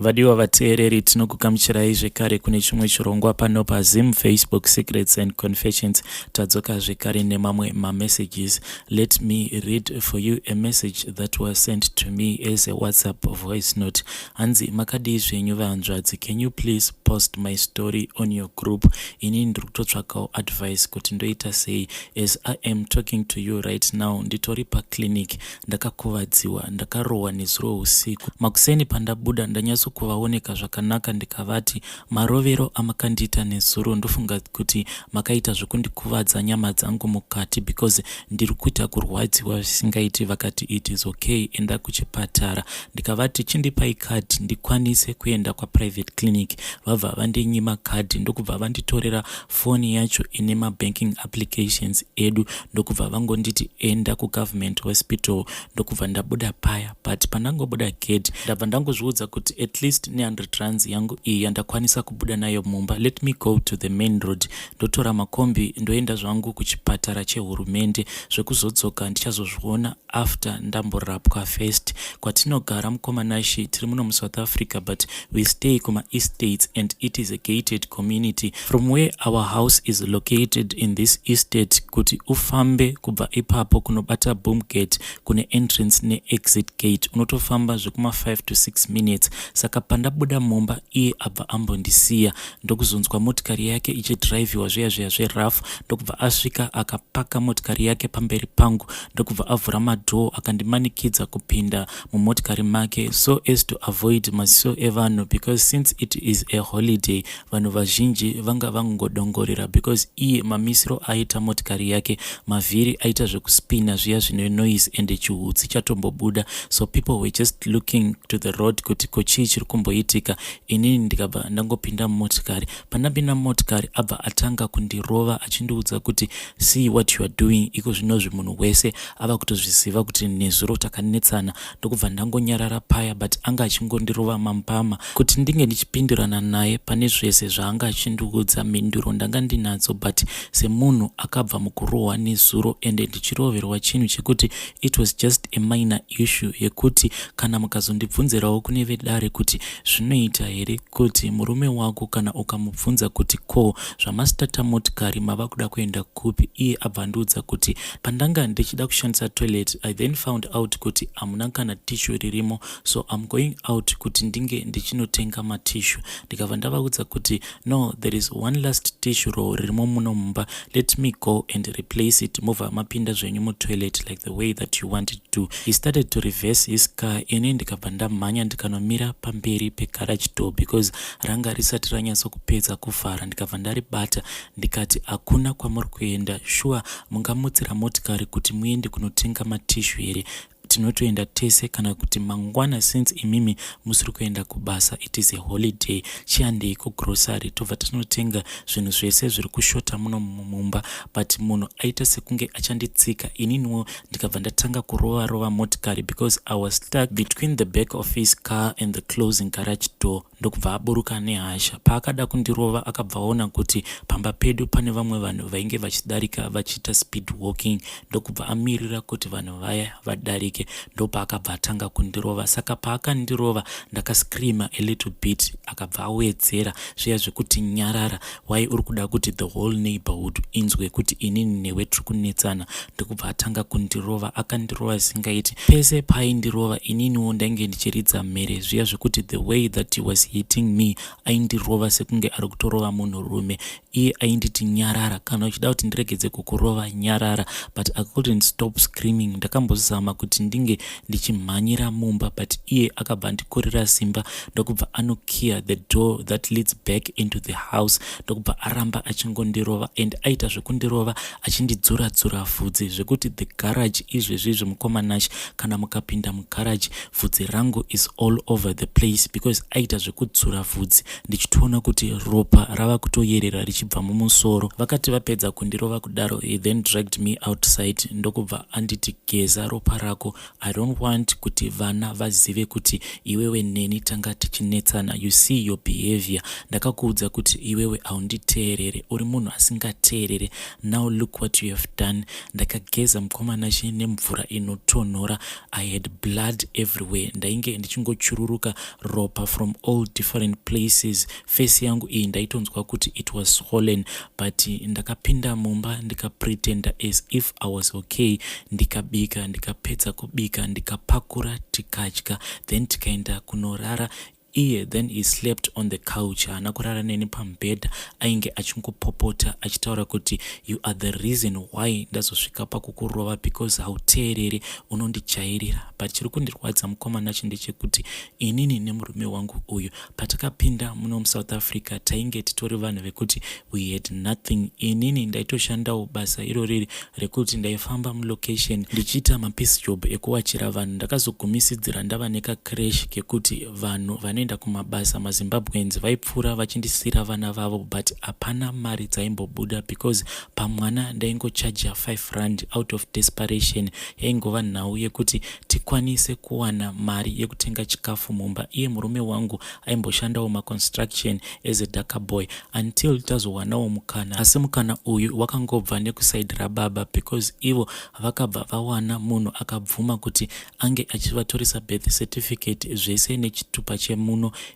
Vadiwa vateereri, tinokugamuchirai zvekare kune chimwe chirongwa pano paZim Facebook Secrets and Confessions. Tadzoka zvekare nemamwe mamessages. Let me read for you a message that was sent to me as a WhatsApp voice note. Hanzi, "Makadii zvenyu vahanzvadzi? Can you please post my story on your group? Inini ndiri kutotsvakawo advice kuti ndoita sei. As I am talking to you right now, nditori paclinic. Ndakakuvadziwa, ndakarohwa nezuro usiku. Makuseni pandabuda, ndanyatsokuvaoneka zvakanaka, ndikavati, 'Marovero amakandiita nezuro, ndofunga kuti makaita zvekundikuvadza nyama dzangu mukati, because ndiri kuita kurwadziwa zvisingaiti.' Vakati, 'It is okay, enda kuchipatara.' Ndikavati, 'Chindipai kadhi ndikwanise kuenda kwaprivate clinic.' Vabva vandinyima kadhi, ndokubva vanditorera foni yacho ine mabanking applications edu, ndokubva vangonditi, 'Enda kugovernment hospital.' Ndokubva ndabuda paya, but pandangobuda gate, ndabva ndangozviudza kuti at least ne100 rands yangu iyi yandakwanisa kubuda nayo mumba, let me go to the main road, ndotora makombi, ndoenda zvangu kuchipatara chehurumende. Zvekuzodzoka ndichazozviona after ndamborapwa first." Kwatinogara, mukoma Nashi, tiri muno muSouth Africa, but we stay kumaestates and it is a gated community. From where our house is located in this estate, kuti ufambe kubva ipapo kunobata boom gate kune entrance neexit gate, unotofamba zvekuma5 to 6 minutes. Saka pandabuda mumba, iye abva ambondisiya, ndokuzonzwa motikari yake ichidhiraivhiwa zviya zviya zverough, ndokubva asvika akapaka motikari yake pamberi pangu, ndokubva avhura madoor, akandimanikidza kupinda mumotikari make so as to avoid maziso evanhu, because since it is a holiday, vanhu vazhinji vanga vangodongorera, because iye mamisiro aita motikari yake, mavhiri aita zvekuspina zviya zvine noise, ende chihutsi chatombobuda. So people were just looking to the road kuti ko chii chiri kumboitika. Inini ndikabva ndangopinda mumotikari. Pandapinda mumotikari, abva atanga kundirova achindiudza kuti, "See what you are doing. Iko zvinozvi munhu wese ava kutozviziva kuti nezuro takanetsana." Ndokubva ndangonyarara paya, but anga achingondirova mambama. Kuti ndinge ndichipindurana naye pane zvese zvaanga achindiudza, mhinduro ndanga ndinadzo, but semunhu akabva mukurohwa nezuro, ende ndichiroverwa chinhu chekuti it was just a minor issue, yekuti kana mukazondibvunzirawo kune vedare kuti zvinoita here kuti murume wako kana ukamubvunza kuti, 'Ko zvamasitata motikari, mava kuda kuenda kupi?' iye abva andiudza kuti, 'Pandanga ndichida kushandisa toilet, I then found out kuti hamuna kana tissue ririmo, so I'm going out kuti ndinge ndichinotenga matissue.' Ndikabva ndavaudza kuti, 'No, there is one last tissue roll ririmo muno mumba. Let me go and replace it, mobva mapinda zvenyu mutoilet like the way that you wanted to.' He started to reverse his car. Ini ndikabva ndamhanya, ndikanomira pamberi pegarage door, because ranga risati ranyatsokupedza kuvhara. Ndikabva ndaribata, ndikati, 'Hakuna kwamuri kuenda. Shuwa mungamutsira motikari kuti muende kunotenga matissue here? Tinotoenda tese, kana kuti mangwana, since imimi musiri kuenda kubasa, it is a holiday, chihandei kugrocery, tobva tinotenga zvinhu zvese zviri kushota muno mumba.' But munhu aita sekunge achanditsika. Ininiwo ndikabva ndatanga kurova rova motikari, because I was stuck between the back of his car and the closing garage door. Ndokubva aburuka nehasha. Paakada kundirova, akabva aona kuti pamba pedu pane vamwe vanhu vainge vachidarika vachiita speed walking, ndokubva amirira kuti vanhu vaya vadarike, ndopaakabva atanga kundirova. Saka paakandirova, ndakascreama a little bit. Akabva awedzera zviya zvekuti, 'Nyarara. Wai uri kuda kuti the whole neighborhood inzwe kuti inini newe tiri kunetsana?' Ndokubva atanga kundirova. Akandirova zvisingaiti. Pese paaindirova, ininiwo ndainge ndichiridza mhere, zviya zvekuti the way that he was hitting me, aindirova sekunge ari kutorova munhurume. Iye ainditi, 'Nyarara. Kana uchida kuti ndiregedze kukurova, nyarara.' But I couldn't stop screaming. Ndakambozama kuti ndinge ndichimhanyira mumba, but iye akabva andikurira simba, ndokubva anokiya the door that leads back into the house, ndokubva aramba achingondirova, and aita zvekundirova achindidzura-dzura vhudzi, zvekuti the garage izvezvizvi, mukoma Nashi, kana mukapinda mugarage, vhudzi rangu is all over the place, because aita zvekudzura vhudzi, ndichitoona kuti ropa rava kutoyerera richibva mumusoro. Vakati vapedza kundirova kudaro, he then dragged me outside, ndokubva anditi, 'Geza ropa rako.' I don't want kuti vana vazive kuti iwewe neni tanga tichinetsana. You see your behavior. Ndakakuudza kuti iwewe haunditeerere, uri munhu asingateerere. Now look what you have done. Ndakageza, mukoma Nashe, nemvura inotonhora. I had blood everywhere. Ndainge ndichingochururuka ropa from all different places. Face yangu iyi ndaitonzwa kuti it was swollen, but ndakapinda mumba ndikapretenda as if I was okay. Ndikabika, ndikapedza kubika, ndikapakura, tikadya, then tikaenda kunorara. Iye then he slept on the couch, haana kurara neni pamubhedha. Ainge achingopopota achitaura kuti, "You are the reason why ndazosvika pakukurova because hauteereri, unondijairira." But chiri kundirwadza, mukoma Nashe, ndechekuti inini nemurume wangu uyu, patakapinda muno muSouth Africa, tainge titori vanhu vekuti we had nothing. Inini ndaitoshandawo basa iroriri rekuti ndaifamba mulocation ndichiita mapiece job ekuwachira vanhu. Ndakazogumisidzira ndava nekacreche kekuti vanhu vanoenda kumabasa, maZimbabweans, vaipfuura vachindisiyira vana vavo, but hapana mari dzaimbobuda because pamwana ndaingochaja R5 out of desperation. Yaingova nhau yekuti tikwanise kuwana mari yekutenga chikafu mumba. Iye murume wangu aimboshandawo maconstruction as a daka boy until tazowanawo mukana, asi mukana uyu wakangobva nekuside rababa because ivo vakabva vawana munhu akabvuma kuti ange achivatoresa birth certificate zvese nechitupa chemuno.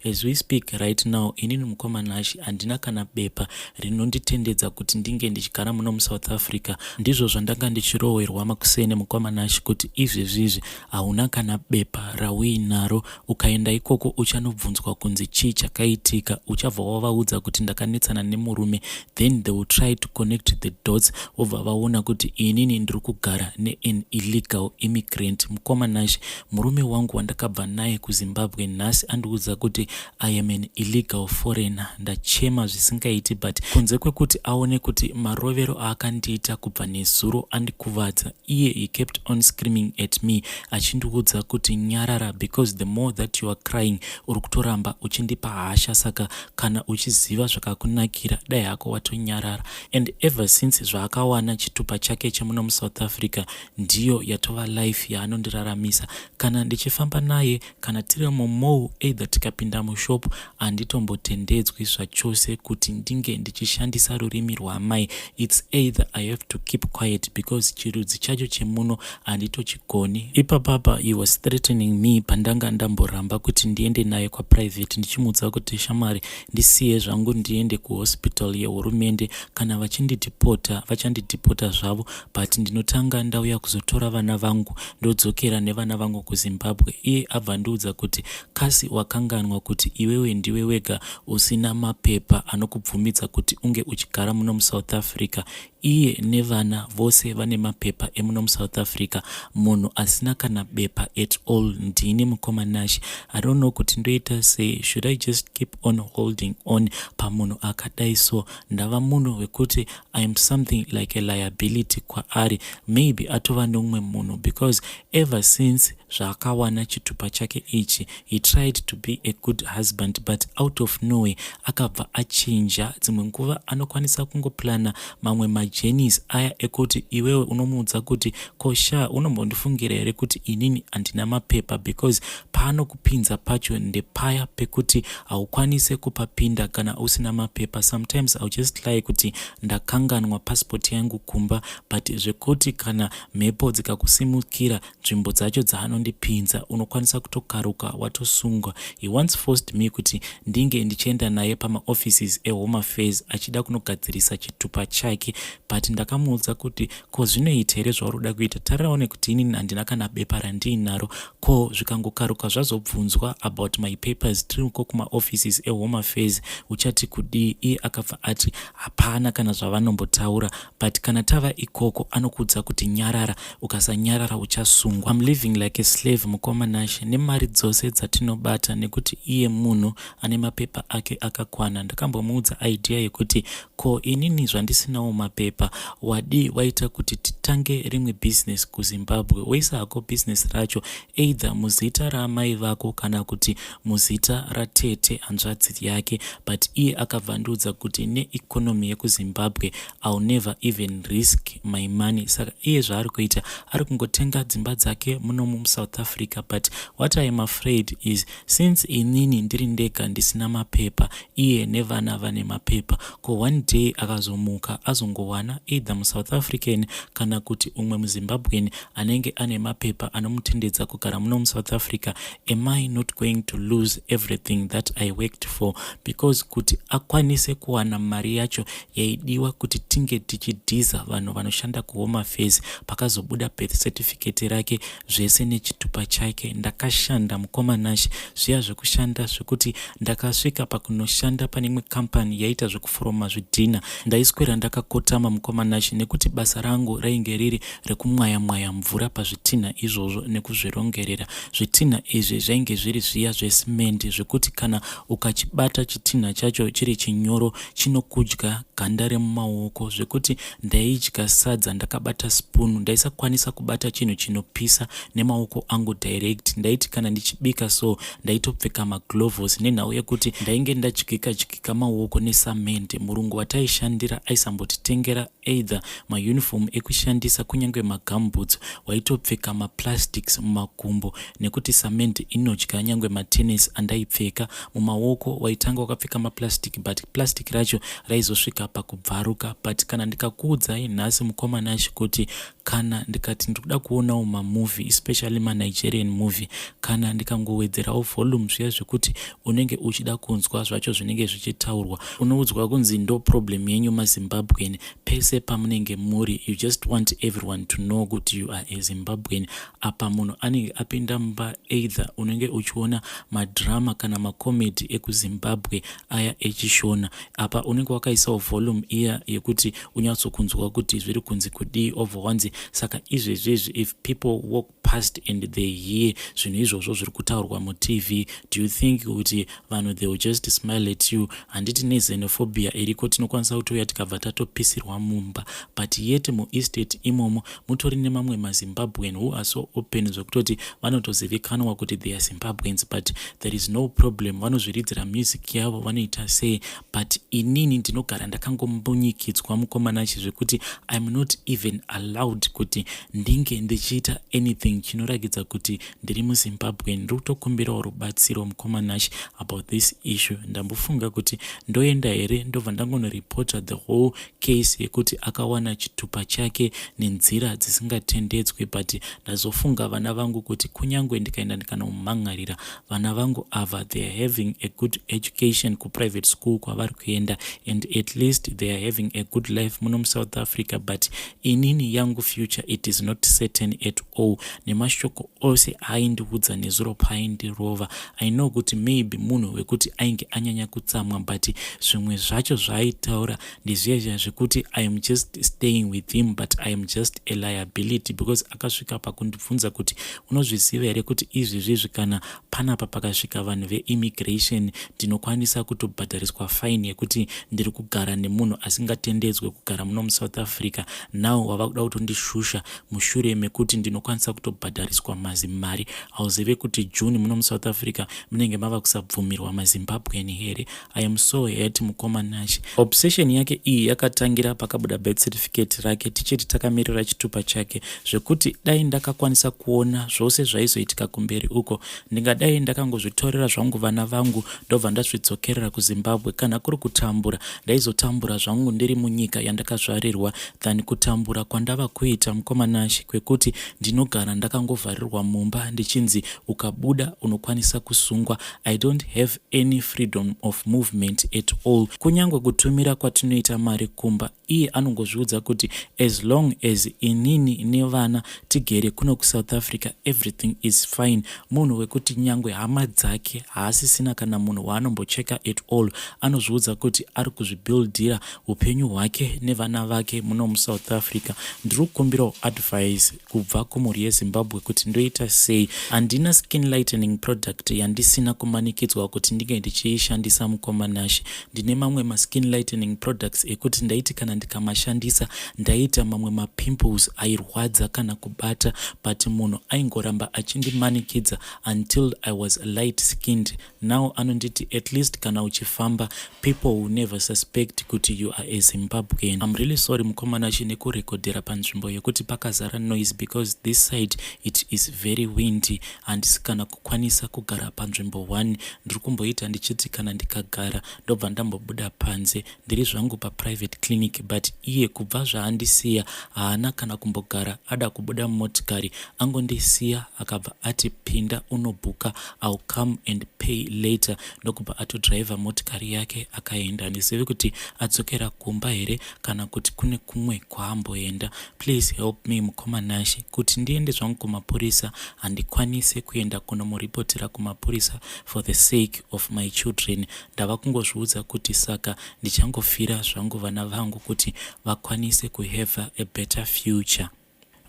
As we speak right now, inini, mukoma Nashe, handina kana bepa rinonditendedza kuti ndinge ndichigara muno muSouth Africa. Ndizvo zvandanga ndichirohwerwa makuseni, mukoma Nashe, kuti izvezvizvi hauna kana bepa rauinaro. Ukaenda ikoko uchanobvunzwa kunzi chii chakaitika, uchabva wavaudza kuti ndakanetsana nemurume. Then they will try to connect the dots, vobva vaona kuti inini ndiri kugara nean illegal immigrant. Mukoma Nashe, murume wangu wandakabva naye kuZimbabwe nhasi andiudza kuti I am an illegal foreigner. Ndachema zvisingaiti, but kunze kwekuti aone kuti marovero aakandiita kubva nezuro andikuvadza, iye he kept on screaming at me achindiudza kuti nyarara because the more that you are crying, uri kutoramba uchindipa hasha, saka kana uchiziva zvakakunakira, dai hako watonyarara. And ever since zvaakawana chitupa chake chemuno muSouth Africa, ndiyo yatova life yaanondiraramisa. Kana ndichifamba naye, kana tiri mumall, either tikapinda mushop, handitombotendedzwi zvachose kuti ndinge ndichishandisa rurimi rwaamai. It's either I have to keep quiet because chirudzi chacho chemuno handitochigoni. Ipapapa he was threatening me pandanga ndamboramba kuti ndiende naye kwaprivate, ndichimuudza kuti, "Shamwari, ndisiye zvangu ndiende kuhospital yehurumende. Kana vachindidhipota, vachandidhipota zvavo, but ndinotanga ndauya kuzotora vana vangu, ndodzokera nevana vangu kuZimbabwe." Iye abva ndiudza kuti, "Kasi wakanganwa kuti iwewe ndiwe wega usina mapepa anokubvumidza kuti unge uchigara muno muSouth Africa? Iye nevana vose vane mapepa emuno muSouth Africa. Munhu asina kana bepa at all ndini." Mukoma Nashe, I don't know kuti ndoita sei. Should I just keep on holding on pamunhu akadai? So ndava munhu wekuti I am something like a liability kwaari. Maybe atova neumwe munhu because ever since zvaakawana chitupa chake ichi, he tried to be a good husband, but out of nowhere akabva achinja. Dzimwe nguva anokwanisa kungoplana mamwe majourneys aya ekuti iwewe unomuudza kuti, "Kosha, unombondifungira here kuti inini handina mapepa?" Because paanokupinza pacho ndepaya pekuti haukwanise kupapinda kana usina mapepa. Sometimes I'll just lie kuti ndakanganwa passport yangu kumba, but zvekuti kana mhepo dzikakusimukira, nzvimbo dzacho dzaanondipinza unokwanisa kutokaruka watosungwa. He once forced me kuti ndinge ndichienda naye pamaoffices eHome Affairs achida kunogadzirisa chitupa chake, but ndakamuudza kuti, "Ko zvinoita here zvauri kuda kuita? Tariraone kuti inini handina kana bepa randiinaro. Ko zvikangokaruka zvazobvunzwa about my papers tiriko kumaoffices eHome Affairs, uchati kudii?" Iye akabva ati hapana kana zvavanombotaura, but kana tava ikoko anokuudza kuti nyarara, ukasanyarara uchasungwa. I'm living like a slave, mukoma Nashe, nemari dzose dzatinobata, nekuti iye munhu ane mapepa ake akakwana. Ndakambomuudza idea yekuti, "Ko inini zvandisinawo mapepa mapepa. Wadii waita kuti titange rimwe bhizinesi kuZimbabwe, woisa hako bhizinesi racho either muzita raamai vako kana kuti muzita ratete hanzvadzi yake. But iye akabva andiudza kuti neeconomy yekuZimbabwe, I'll never even risk my money. Saka iye zvaari kuita, ari kungotenga dzimba dzake munomu muSouth Africa. But what I am afraid is, since inini ndiri ndega ndisina mapepa, iye nevana vane mapepa, ko one day akazomuka azongowana either muSouth African kana kuti umwe muZimbabwean anenge ane mapepa anomutendedza kugara muno muSouth Africa, am I not going to lose everything that I worked for? Because kuti akwanise kuwana mari yacho yaidiwa kuti tinge tichidhiza vanhu vanoshanda kuHome Affairs, pakazobuda birth certificate rake zvese nechitupa chake, ndakashanda, mukoma Nashe, zviya zvekushanda zvekuti ndakasvika pakunoshanda pane imwe kambani yaita zvekuforoma zvidhina. Ndaiswera ndakakotama, mukoma Nashe, nekuti basa rangu rainge riri rekumwaya mwaya mvura pazvitinha izvozvo nekuzvirongerera. Zvitinha izvi zvainge zviri zviya zvesimendi, zvekuti kana ukachibata chitinha chacho chiri chinyoro, chinokudya ganda remumaoko, zvekuti ndaidya sadza ndakabata spoon. Ndaisakwanisa kubata chinhu chinopisa nemaoko angu direct. Ndaiti kana ndichibika so, ndaitopfeka magloves nenhau yekuti ndainge ndadyika dyika maoko nesamende. Murungu wataishandira aisambotitengera either mauniform ekushandisa, kunyange magumboots. Waitopfeka maplastics mumakumbo nekuti samende inodya nyange matennis andaipfeka mumaoko. Waitanga wakapfeka maplastic, but plastic racho raizosvika pakubvaruka. But kana ndikakuudzai nhasi, mukoma Nashe, kuti kana ndikati ndikuda kuonawo mamovie, especially maNigerian movie, kana ndikangowedzerawo volume zviya zvekuti unenge uchida kunzwa zvacho zvinenge zvichitaurwa, unoudzwa kunzi, "Ndo problem yenyu maZimbabwean, pese pamunenge muri you just want everyone to know kuti you are a Zimbabwean." Apa munhu anenge apinda mumba, either unenge uchiona madrama kana macomedy ekuZimbabwe aya echishona, apa unenge wakaisawo volume iya yekuti unyatsokunzwa kuti zviri kunzi kudii. Obva wanzi, "Saka izvezvezvi if people walk past and they hear zvinhu izvozvo zviri kutaurwa muTV, do you think kuti vanhu they will just smile at you? Handiti nexenophobia iriko, tinokwanisa kutouya tikabva tatopisirwa mumba." But yet muestate imomo mutori nemamwe maZimbabwean who are so open zvekutoti vanotozivikanwa kuti they are Zimbabweans, but there is no problem. Vanozviridzira music yavo, vanoita sei. But inini ndinogara ndakangombunyikidzwa, mukoma Nashe, zvekuti I am not even allowed kuti ndinge ndichiita anything chinoratidza kuti ndiri muZimbabwe. Ndiri kutokumbirawo rubatsiro, mukoma Nashe, about this issue. Ndambofunga kuti ndoenda here ndobva ndangonoripota the whole case yekuti akawana chitupa chake nenzira dzisingatendedzwi, but ndazofunga vana vangu, kuti kunyange ndikaenda ndikanomhan'arira, vana vangu ava, they are having a good education kuprivate school kwavari kuenda, and at least they are having a good life muno muSouth Africa. But inini yangu future, it is not certain at all. Nemashoko ose aaindiudza nezuro paaindirova, I know kuti maybe munhu wekuti ainge anyanya kutsamwa, but zvimwe zvacho zvaaitaura ndezviya zvekuti I am just staying with him, but I am just a liability, because akasvika pakundibvunza kuti, "Unozviziva here kuti izvezvizvi kana panapa pakasvika vanhu veimmigration, ndinokwanisa kutobhadhariswa fine yekuti ndiri kugara nemunhu asingatendedzwe kugara muno muSouth Africa? Now wava kuda kutondishusha mushure mekuti ndinokwanisa kutobhadhariswa mazimari. Hauzive kuti June muno muSouth Africa munenge mava kusabvumirwa maZimbabwean here?" I am so hurt, mukoma Nashe. Obsession yake iyi yakatangira pakabuda birth certificate rake, tichiti takamirira chitupa chake, zvekuti dai ndakakwanisa kuona zvose zvaizoitika kumberi uko, ndingadai ndakangozvitorera zvangu vana vangu, ndobva ndazvidzokerera kuZimbabwe. Kana kuri kutambura, ndaizotambura zvangu ndiri munyika yandakazvarirwa than kutambura kwandava kuita, mukoma Nashe, kwekuti ndinogara ndakangovharirwa mumba ndichinzi ukabuda unokwanisa kusungwa. I don't have any freedom of movement at all. Kunyange kutumira kwatinoita mari kumba, iye anongozviudza kuti as long as inini nevana tigere kuno kuSouth Africa, everything is fine. Munhu wekuti nyangwe hama dzake haasisina kana munhu waanombocheka at all. Anozviudza kuti ari kuzvibuildira upenyu hwake nevana vake muno muSouth Africa. Ndiri kukumbirawo advice kubva kumhuri yeZimbabwe kuti ndoita sei. Handina skin lightening product yandisina kumanikidzwa kuti ndinge ndichiishandisa, mukoma Nashe. Ndine mamwe maskin lightening products ekuti ndaiti kana kana ndikamashandisa ndaiita mamwe mapimples airwadza kana kubata, but munhu aingoramba achindimanikidza until I was light skinned. Now anonditi at least kana uchifamba, people will never suspect kuti you are a Zimbabwean. I'm really sorry, mukoma Nashe, nekurekodhera panzvimbo yekuti pakazara noise, because this side it is very windy. Handisi kana kukwanisa kugara panzvimbo 1. Ndiri kumboita ndichiti kana ndikagara ndobva ndambobuda panze. Ndiri zvangu paprivate clinic, but iye kubva zvaandisiya haana kana kumbogara ada kubuda mumotikari. Angondisiya, akabva ati, "Pinda unobhuka, I'll come and pay later." Ndokubva atodhiraivha motikari yake akaenda. Handizivi kuti adzokera kumba here kana kuti kune kumwe kwaamboenda. Please help me, mukoma Nashe, kuti ndiende zvangu kumapurisa. Handikwanisi kuenda kunomuripotera kumapurisa for the sake of my children. Ndava kungozviudza kuti saka ndichangofira zvangu vana vangu kuti vakwanise kuhave a better future.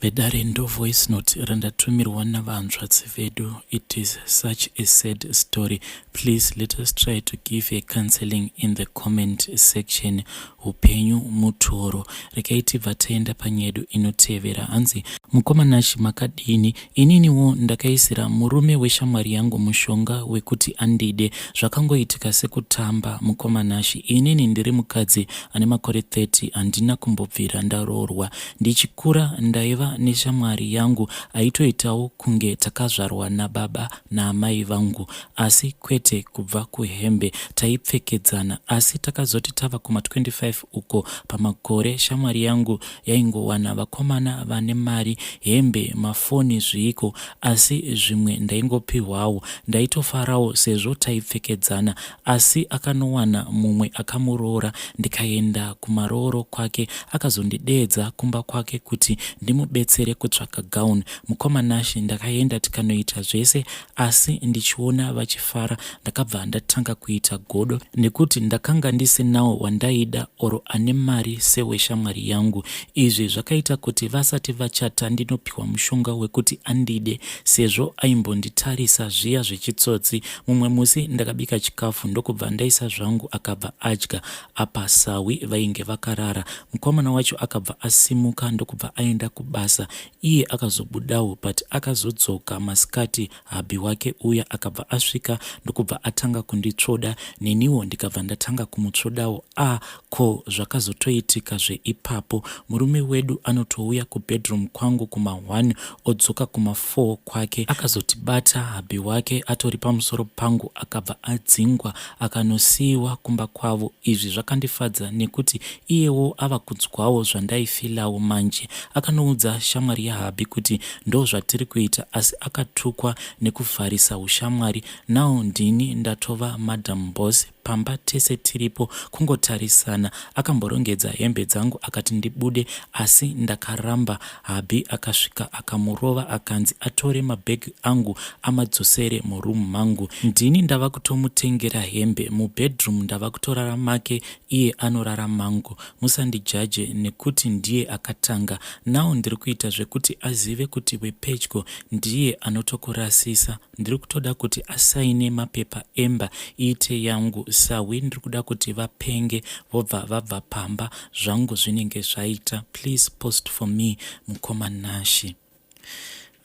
Vedare, ndo voice note randatumirwa navanzvadzi vedu. It is such a sad story. Please let us try to give a counseling in the comment section. Upenyu mutoro. Regai tibva taenda panyedu inotevera. Hanzi, "Mukoma Nashe, makadini? Ininiwo ndakaisira murume weshamwari yangu mushonga wekuti andide. Zvakangoitika sekutamba, mukoma Nashe. Inini ndiri mukadzi ane makore 30, handina kumbobvira ndaroorwa. Ndichikura ndaiva neshamwari yangu aitoitawo kunge takazvarwa nababa naamai vangu, asi kwete kubva kuhembe. Taipfekedzana, asi takazoti tava kuma25 uko pamakore, shamwari yangu yaingowana vakomana vane mari, hembe, mafoni, zviiko, asi zvimwe ndaingopiwawo. Ndaitofarawo sezvo taipfekedzana. Asi akanowana mumwe akamuroora. Ndikaenda kumarooro kwake, akazondideedza kumba kwake kuti ndimubetsere kutsvaka gown. Mukoma Nashe, ndakaenda tikanoita zvese, asi ndichiona vachifara ndakabva ndatanga kuita godo nekuti ndakanga ndisinawo wandaida oro ane mari seweshamwari yangu. Izvi zvakaita kuti vasati vachata ndinopiwa mushonga wekuti andide, sezvo aimbonditarisa zviya zvechitsotsi. Mumwe musi ndakabika chikafu ndokubva ndaisa zvangu, akabva adya. Apa sawi vainge vakarara. Mukomana wacho akabva asimuka ndokubva aenda kubasa. Iye akazobudawo, but akazodzoka masikati. Hubby wake uya akabva asvika ndokubva atanga kunditsvoda, neniwo ndikabva ndatanga kumutsvodawo. A ko, zvakazotoitika zveipapo, murume wedu anotouya kubedroom kwangu kuma1, odzoka kuma4 kwake. Akazotibata hubby wake atori pamusoro pangu, akabva adzingwa akanosiyiwa kumba kwavo. Izvi zvakandifadza nekuti iyewo ava kunzwawo zvandaifeelawo manje. Akanoudza shamwari yahubby kuti ndo zvatiri kuita, asi akatukwa nekuvharisa ushamwari. Now ndini ndatova madam boss pamba, tese tiripo kungotarisana. Akamborongedza hembe dzangu akati ndibude, asi ndakaramba. Hubby akasvika akamurova, akanzi atore mabhegi angu amadzosere muroom mangu. Ndini ndava kutomutengera hembe mubedroom, ndava kutorara make, iye anorara mangu. Musandijaje nekuti ndiye akatanga. Now ndiri kuita zvekuti azive kuti wepedyo ndiye anotokurasisa. Ndiri kutoda kuti asaine mapepa emba iite yangu. Sawi ndiri kuda kuti vapenge, vobva vabva pamba, zvangu zvinenge zvaita. Please post for me, mukoma Nashe."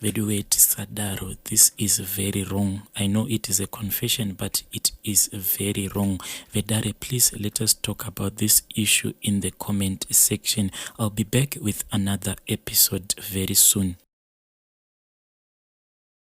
Veduwe, tisadaro. This is very wrong. I know it is a confession, but it is very wrong. Vedare, please let us talk about this issue in the comment section. I'll be back with another episode very soon.